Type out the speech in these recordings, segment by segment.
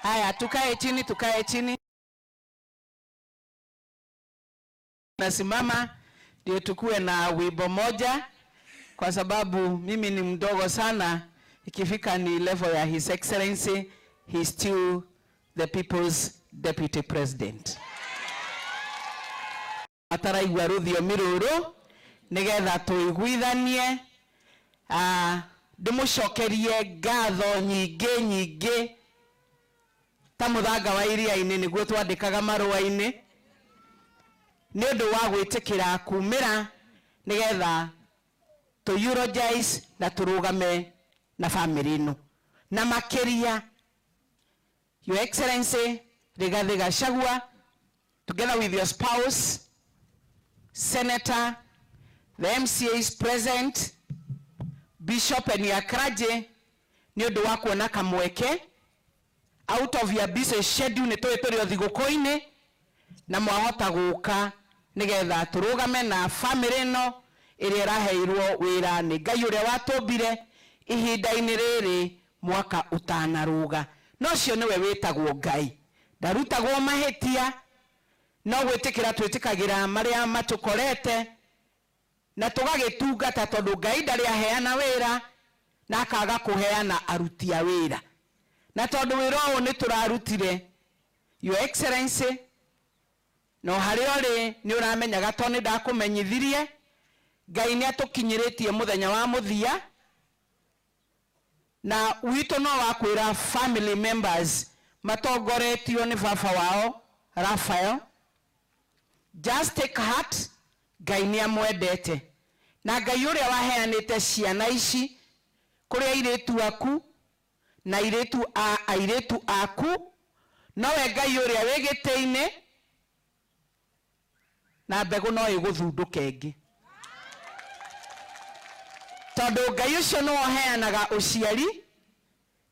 Haya, tukae chini, tukae chini. Nasimama ndio tukue na wimbo moja, kwa sababu mimi ni mdogo sana. Ikifika ni level ya His Excellency, he's still the people's deputy president. Mataraigua rũthiomi rũrũ nĩgetha tũiguithanie. Ah, ndĩmũcokerie ngatho nyingĩ nyingĩ ta mũthanga wa iria-inĩ, nĩguo twandĩkaga marũa-inĩ, nĩ ũndũ wa gwĩtĩkĩra kumĩra nĩgetha tũ eulogize na tũrũgame na family ĩno, na makĩria Your Excellency Rigathi Gachagua together with your spouse, Senator, the MCAs present, Bishop and your clergy, nĩ ũndũ wa kuona kamweke out of your busy schedule, nĩ tũĩ tũrĩ o thigũkũ-inĩ, na mwahota gũka nĩgetha tũrũgame na family ĩno ĩrĩa ĩraheirwo wĩra nĩ Ngai ũrĩa watũmbire ihinda-inĩ rĩrĩ mwaka ũtanarũga. No ũcio nĩwe wĩtagwo Ngai, ndarutagwo mahĩtia, no gwĩtĩkĩra twĩtĩkagĩra marĩa matũkorete na tũgagĩtungata, tondũ Ngai ndarĩ aheana wĩra na akaga kũheana aruti a wĩra. Na tondũ wĩra ũyũ nĩ tũrarutire, Your Excellency, no harĩa ũrĩ nĩ ũramenyaga, tondũ nĩ ndakũmenyithirie, Ngai nĩ atũkinyĩrĩtie mũthenya wa mũthia, na witũ no wa kwĩra family members matongoretio nĩ baba wao Raphael, just take heart, Ngai nĩ amwendete, na Ngai ũrĩa waheanĩte ciana ici kũrĩ airĩtu aku na airĩtu a airĩtu aku, nowe Ngai ũrĩa wĩ gĩtĩ-inĩ, na mbegũ no ĩgũthundũka ĩngĩ, tondũ Ngai ũcio nĩwe ũheanaga ũciari,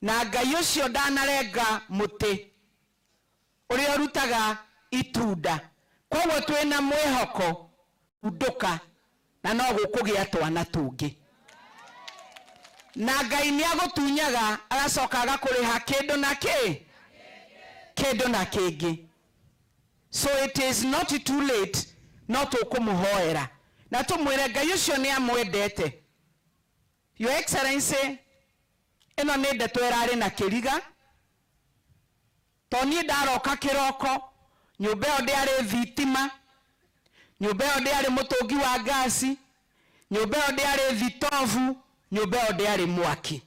na Ngai ũcio ndanarenga mũtĩ ũrĩa ũrutaga itunda. Koguo twĩna mwĩhoko thundũka na no gũkũgĩa twana tũngĩ, na Ngai nĩ agũtunyaga agacoka agakũrĩha kĩndũ na kĩ kĩndũ na kĩngĩ. So it is not too late. No tũkũmũhoera na tũmwĩre Ngai ũcio nĩ amwendete. Your Excellency, ĩno nĩ ndeto ĩrarĩ na kĩriga, to niĩ ndaroka kĩroko, nyũmba ĩyo ndĩarĩ thitima, nyũmba ĩyo ndĩarĩ mũtũngi wa ngasi, nyũmba ĩyo ndĩarĩ thitobu, nyũmba ĩyo ndĩarĩ mwaki,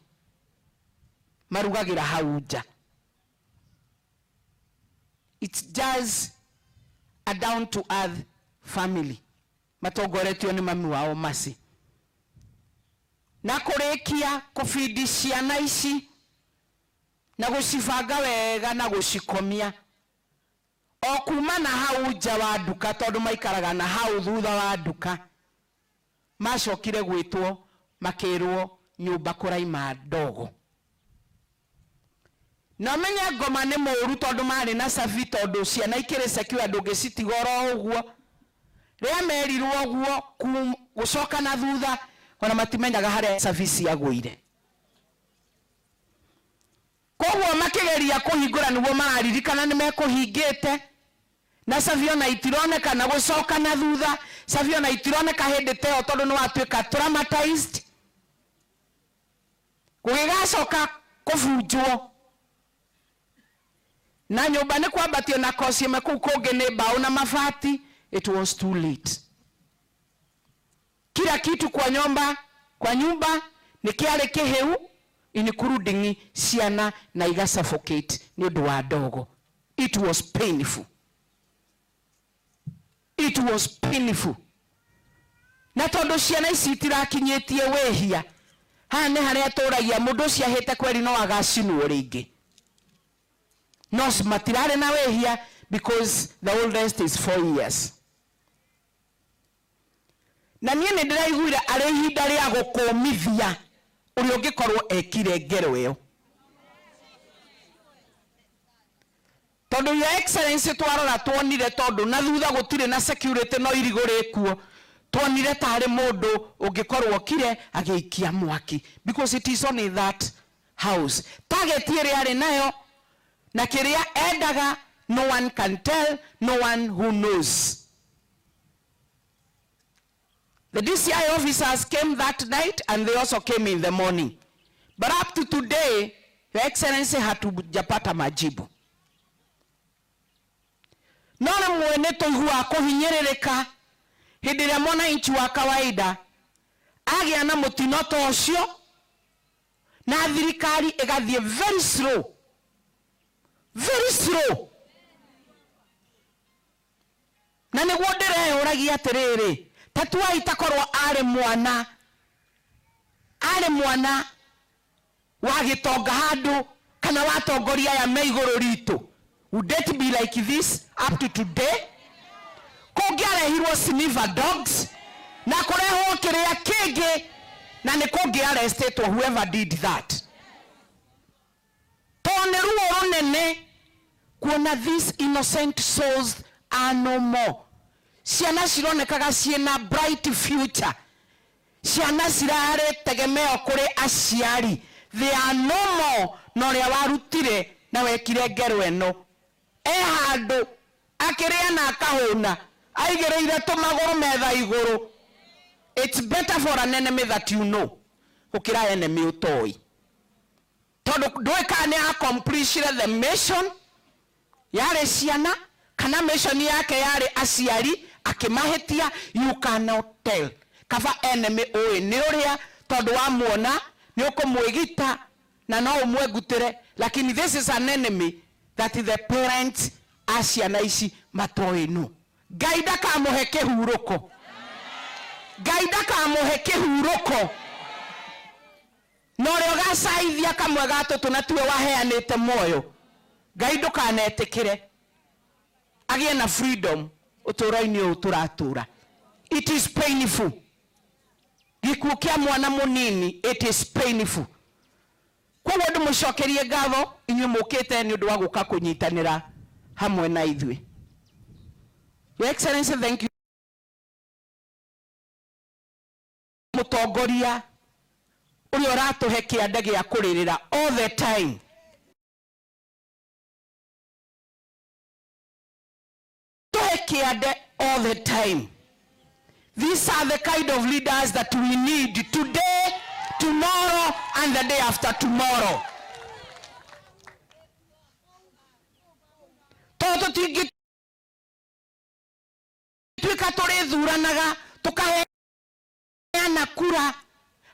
marugagĩra hau nja. It's just a down to earth family matongoretio nĩ mami wao Mercy. Na kũrĩkia kũbindi ciana ici na gũcibanga wega na gũcikomia o kuma na hau nja wa nduka, tondũ maikaraga na hau thutha wa nduka, macokire gwĩtwo makĩrwo nyũmba kũraima ndogo. Na ũmenye ngoma nĩ mũru, tondũ marĩ na cabi, tondũ ciana ikĩrĩ secure, ndũngĩcitiga oro ũguo. Rĩrĩa merirwo ũguo, gũcoka na thutha ona matimenyaga harĩa cabi ciagũire. Koguo makĩgeria kũhingũra nĩguo mararirikana nĩ mekũhingĩte, na cabi ona itironeka. Na gũcoka na thutha, cabi ona itironeka hĩndĩ ta ĩyo, tondũ nĩ watuĩka traumatized. Gũgĩgacoka kũbunjwo na nyũmba nĩ kwambatio na koci ĩmwe, kũu kũngĩ nĩ mbaũ na mabati. It was too late. Kila kitu kwa nyumba nĩ kĩarĩ kĩhĩu, including ciana, na iga suffocate nĩ ũndũ wa ndogo. It was painful, it was painful. Na tondũ ciana ici itirakinyĩtie wĩhia, haha nĩ harĩa tũragia mũndũ ũcio ahĩte kweri no agacinwo rĩngĩ, no matirarĩ na wĩhia because the oldest is 4 years. Na niĩ nĩ ndĩraiguire arĩ ihinda rĩa gũkũmithia ũrĩa ũngĩkorwo ekire ngero ĩyo, tondũ Your Excellency, twarora tuonire tondũ na thutha gũtirĩ na security, no irigũ rĩkuo, tuonire tarĩ mũndũ ũngĩkorwo okire agĩikia mwaki, because it is only that house target ĩrĩa arĩ nayo. Na kĩrĩa endaga, no one can tell, no one who knows. The DCI officers came that night and they also came in the morning. But up to today, Your Excellency, hatujapata majibu. No rĩmwe nĩ tũiguaga kũhinyĩrĩrĩka hĩndĩ ĩrĩa mwananchi wa kawaida agĩa na mũtino ta ũcio na thirikari ĩgathiĩ very slow, very slow. Na nĩguo ndĩreyũragia atĩrĩrĩ, ta tuai takorwo arĩ mwana, arĩ mwana wa gĩtonga handũ kana watongoria aya me igũrũ ritũ, would it be like this up to today? Kũngĩarehirwo sniffer dogs na kũrehwo kĩrĩa kĩngĩ, na nĩ kũngĩ arrestĩtwo whoever did that. Tondũ nĩ ruo rũnene kuona these innocent souls are no more. Ciana cironekaga ciĩna bright future, ciana cirarĩ tegemeo kũrĩ aciari, they are no more. Na ũrĩa warutire na wekire ngero ĩno e handũ akĩrĩa na akahũna, aigĩrĩire tũmagũrũ metha igũrũ. It's better for an enemy that you know gũkĩra enemy ũtoĩ, tondũ ndũĩ kana nĩ accomplishire the mission yarĩ ciana kana mission yake yarĩ aciari akĩmahĩtia. You cannot tell. Kaba enemy ũĩ nĩ ũrĩa, tondũ wamuona nĩ ũkũmwĩgita na no ũmwengutĩre, lakini this is an enemy that the parents a ciana ici matoĩ. No Ngai ndakamũhe kĩhurũko, Ngai ndakamũhe kĩhurũko, na ũrĩa ũgacaithia kamwe ga tũtũ na tiwe waheanĩte muoyo, Ngai ndũkanetĩkĩre agĩe na freedom ũtũũro-inĩ ũyũ tũratũra. It is painful. Gĩkuũ kĩa mwana mũnini, it is painful. Koguo ndĩmũcokerie ngatho inyuĩ mũkĩte nĩ ũndũ wa gũka kũnyitanĩra hamwe na ithuĩ. Your Excellency, thank you. Mũtongoria ũrĩa ũratũhe kĩande gĩa kũrĩrĩra all the time, tũhe kĩande all the time. These are the kind of leaders that we need today, tomorrow and the day after tomorrow, tondũ tũtingĩtuĩka tũrĩthuranaga tũkaheana kura,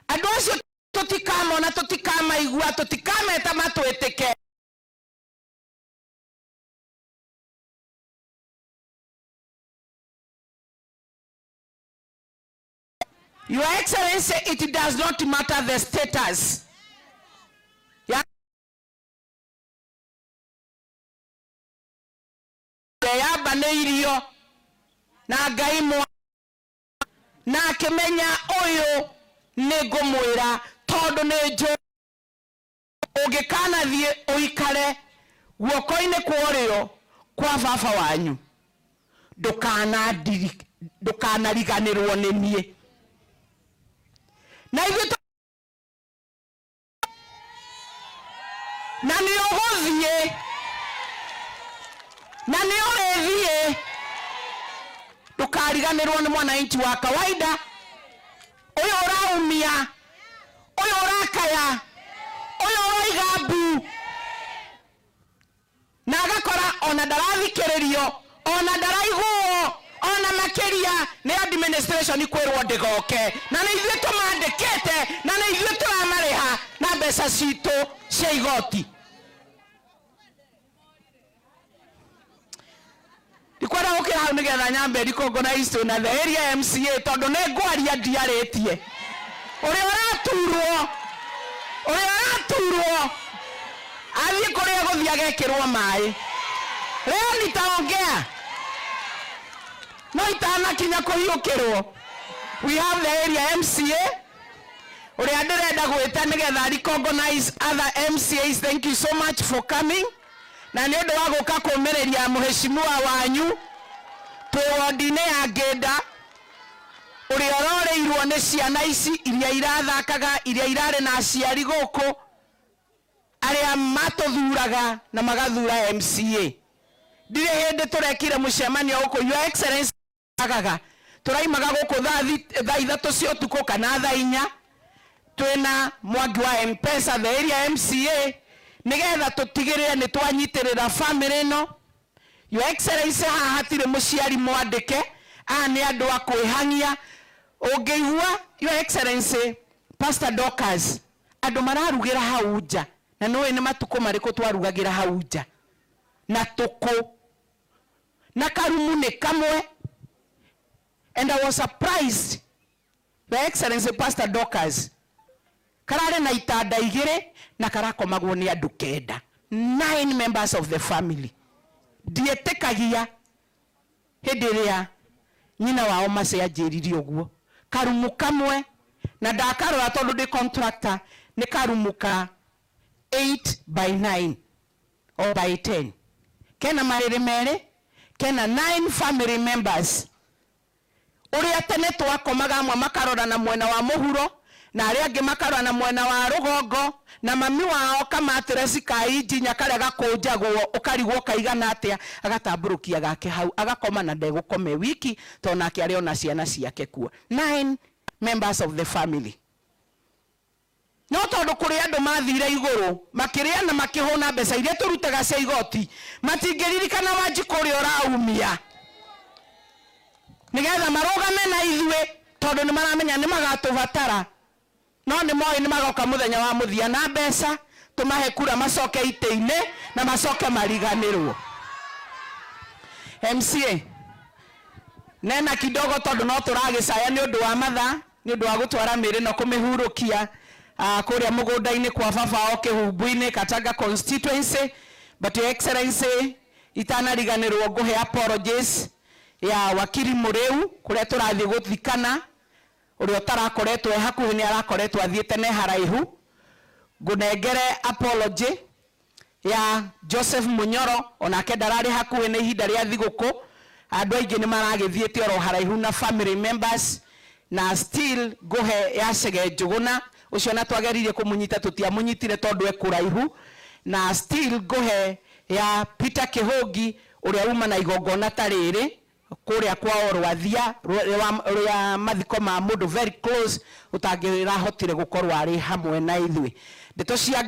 andũ acio tũtikamona, tũtikamaigua, tũtikameta matwĩtĩke. Your Excellency, it does not matter the status. Ya yambanĩirio na Ngai mwa na akĩmenya ũyũ nĩ ngũmwĩra, tondũ nĩ njũĩ ũngĩkanathiĩ ũikare guoko-inĩ kwa ũrĩo kwa baba wanyu, ndũkanariganĩrwo nĩ niĩ na ithuĩ na nĩ ũgũthiĩ na nĩ ũrĩthiĩ, ndũkariganĩrwo nĩ mwananchi wa kawaida ũyũ ũraumia, ũyũ ũrakaya, ũyũ ũroiga mbu na agakora ona ndarathikĩrĩrio, ona ndaraiguo, ona makĩria nĩ administration kwĩrwo ndĩgoke, na nĩ ithuĩ tũmandĩkĩte na nĩ ithuĩ tũramarĩha na mbeca citũ cia igoti. Ndikwenda gũkĩra hau nĩgetha nyambe recognize na the area MCA, tondũ nĩ ngwaria ndiarĩtie. Ũrĩa ũraturwo, ũrĩa ũraturwo athiĩ kũrĩa gũthiĩ agekĩrwo maĩ. Leo nitaongea no itanakinya kũhiũkĩrwo. We have the area MCA ũrĩa ndĩrenda gwĩta nĩgetha recognize other MCAs. Thank you so much for coming na nĩ ũndũ wa gũka kũmĩrĩria mũheshimiwa wanyu twĩ wondi-inĩ ya Ngĩnda, ũrĩa ũrorĩirwo nĩ ciana ici iria irathakaga, iria irarĩ na aciari gũkũ. Arĩa matũthuraga na magathura MCA, ndirĩ hĩndĩ tũrekire mũcemanio gũkũ, Your Excellency. Agaga tũraimaga gũkũ thaa 3 cia ũtukũ kana thaa 4, twĩna Mwangi wa Mpesa, the area MCA, nĩgetha tũtigĩrĩre nĩ twanyitĩrĩra family ĩno. Your Excellency, haha hatirĩ mũciari mwandĩke, aya nĩ andũ a kwĩhang'ia. Ũngĩigua, Your Excellency, Pastor Dorcas, andũ mararugĩra hau nja, na nĩũĩ nĩ matukũ marĩkũ twarugagĩra hau nja na tũkũ na karumu nĩ kamwe. And I was surprised, Your Excellency, Pastor Dorcas, kararĩ na itanda 2 na karakomagwo nĩ andũ 9, nine members of the family. Ndiĩtĩkagia hĩndĩ ĩrĩa nyina wao Mace anjĩrire ũguo. Karumu kamwe, na ndakarora tondũ ndĩ contractor, nĩ karumu ka 8 by 9 or by 10, kena marĩrĩ merĩ, kena nine family members. Ũrĩa tene twakomaga, amwe makarora na mwena wa mũhuro na arĩa angĩ makarora na mwena wa rũgongo, na mami wao kamatireci ka injinya karĩa gakũnjagwo ũkarigwo kaigana atĩa, agatambũrũkia gake hau agakoma na ndegũkome wiki tondũ nake arĩ ona ciana ciake kuo. Nine members of the family. No tondũ kũrĩ andũ mathire igũrũ makĩrĩa na makĩhũna mbeca iria tũrutaga cia igoti, matingĩririkana Wanjikũ ũrĩa ũraumia nĩgetha marũgame na ithuĩ, tondũ nĩ maramenya nĩ magatũbatara. No nĩ moĩ nĩ magoka mũthenya wa mũthia na mbeca, tũmahe kura, macoke itĩ-inĩ na macoke mariganĩrwo. MCA, nena kidogo tondũ no tũragĩcaya nĩ ũndũ wa mathaa, nĩ ũndũ wa gũtwara mĩĩrĩ ĩno kũmĩhurũkia kũrĩa mũgũnda-inĩ kwa baba wao Kĩhumbu-inĩ, Katanga constituency. But Your Excellency, itanariganĩrwo, ngũhe apologies ya wakiri Mũrĩu kũrĩa tũrathiĩ gũthikana, ũrĩa ũtarakoretwo e hakuhĩ, nĩ arakoretwo athiĩte ne haraihu. Ngũnengere apology ya Joseph Munyoro, onake ndararĩ hakuhĩ nĩ ihinda rĩa thigũkũ, andũ aingĩ nĩ maragĩthiĩte oro haraihu na family members. Na still ngũhe ya Chege Njũgũna, ũcio na twageririe kũmũnyita, tũtiamũnyitire tondũ e kũraihu. Na still ngũhe ya Peter Kĩhũngi, ũrĩa uma na igongona ta rĩrĩ kũrĩa kwao Rwathia, rĩa mathiko ma mũndũ very close ũtangĩrahotire gũkorwo arĩ hamwe na ithuĩ. Ndeto cia